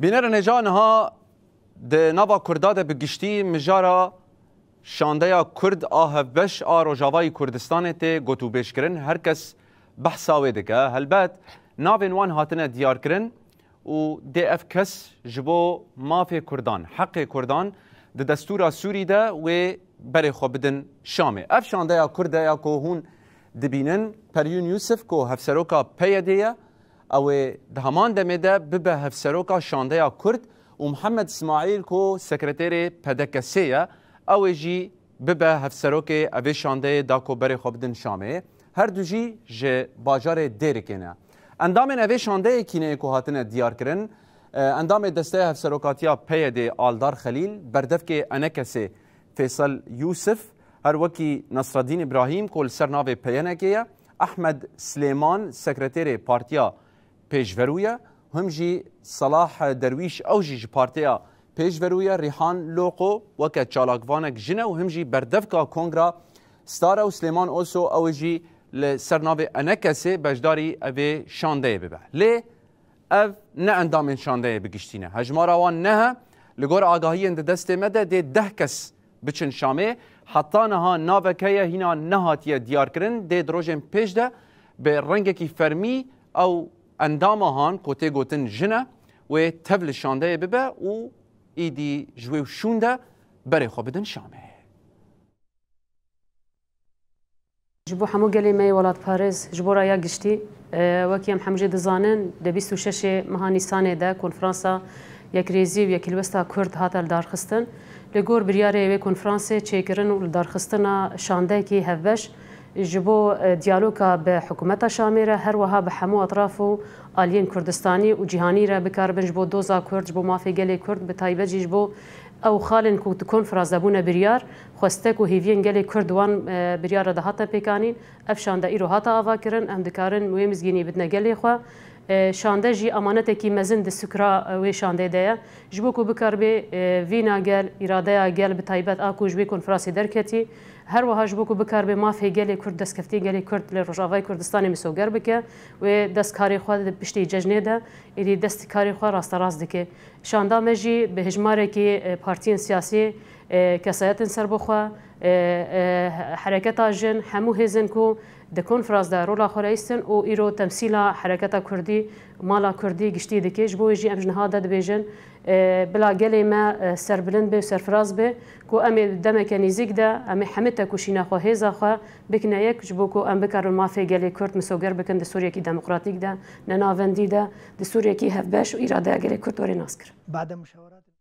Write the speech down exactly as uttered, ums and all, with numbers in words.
Bînerên hêja niha di nava Kurda de bi giştî mijara şandeya Kurd a hevbeş a Rojavayî Kurdistanê tê gotûbêjkirin. Her kes behsa wê dike. Helbet navên wan hatine diyarkirin û dê ev kes ji bo mafê Kurdan, heqê Kurdan di destûra Sûrî de wê berê xwe bidin Şamê. Ev şandeya Kurd e ya ku hûn dibînin, Peryûn Yûsif ku hevseroka P Y D'ê ye, ew ê di heman demê de bibe hevseroka şandeya Kurd û Mihemed Îsmaîl ku sekreterê P D K S'ê ye, ew ê jî bibe hevserokê evê şandeyê da ku berê xwe bidin Şamê. Her du jî ji bajarê Dêrikê ne. Endamên evê şandeyê kî ne yê ku hatine diyarkirin? E, endamê Desteya Hevserokatiya P Y D'ê Aldar Xelîl, berdevkê ENKS'ê Fêsel Yûsif, her wekî Nasreddîn Îbrahîm ku li ser navê P Y N'ê ye, Ehmed Silêman, sekreterê Partiya Pêşverû ye, him jî Salah Derwîş, ew jî ji Partiya Pêşverû ye, Rîhan Loko weke çalakvanek jin e û him jî berdevka Kongra Star e û Silêman Oso, ew ê jî li ser navê ENKS'ê beşdarî evê şandeyê bibe. Lê ev ne endamên şandeyê bi giştî ne. Hejmara wan ne he. Li gor agahiyên di destê me de dê deh kes biçin Şamê. Heta niha navek heye hîna nehatiye diyarkirin. Dê di rojên pêş de bi rengekî fermî ew endama han ku tê gotin jin e wê tev li şandeyê bibe û îdî ji wê şûn de berê xwe bidin Şamê. Ji bo hemû gelê me yê welatparêz, ji bo raya giştî, e, wekî em hemû jê dizanin, di bîst û şeş meha Nîsanê de konferansa Yekrêzî û Yekîlwesta Kurd hate lidarxistin. Li gor biryarê wê konferansê çêkirin û lidarxistina şandeyekî hevbeş ji bo, e, diyaloga bi hikûmeta Şamê re, her wiha bi hemû etraf û aliyên Kurdistanî û cîhanî re bikaribin ji bo doza Kurd, ji bo mafê gelê Kurd, bi taybet jî ji bo ew xalên ku di konferans de bûne biryar, xwestek û hêviyên gelê Kurd wan, e, biryar re dihate pêkanîn. Ev şande îro hate avakirin, em dikarin wê mizgînî bidine gelê xwe. E, şande jî emanetekî mezin di sukra, e, wê şandê de ye. Ji bo ku bikaribe, e, vîna gel, îradeya gel bi taybet a ku ji wê konferansê derketî, her wiha ji bo ku bikaribe mafê gelê Kurd, destkeftiyên gelê Kurd li Rojavayê Kurdistanê misoger bike, wê dest karê xwe di piştî cejnê de, êdî dest karê xwe rasterast dike. Şanda me jî bi hejmarekî, e, partiyên siyasî, e, kesayetên serbixwe, e, e, hereketa jin, hemû hêzên ku di konferans de rola xwe reyistin û îro temsîla hereketa kurdî, mala kurdî giştî dike. Ji bo wê jî em ji niha de dibêjin, e, bila gelê me, e, serbilind be û serfiraz be, ku em ê demeke nêzîk de em ê hemî tekoşîna xwe, hêza xwe bikine yek, ji bo ku em bikarin mafê gelê Kurd misoger bikin di Sûriyekî demokratîk de, nenavendî de, di Sûriyekî hevbeş û îradeya gelê Kurd were naskirin.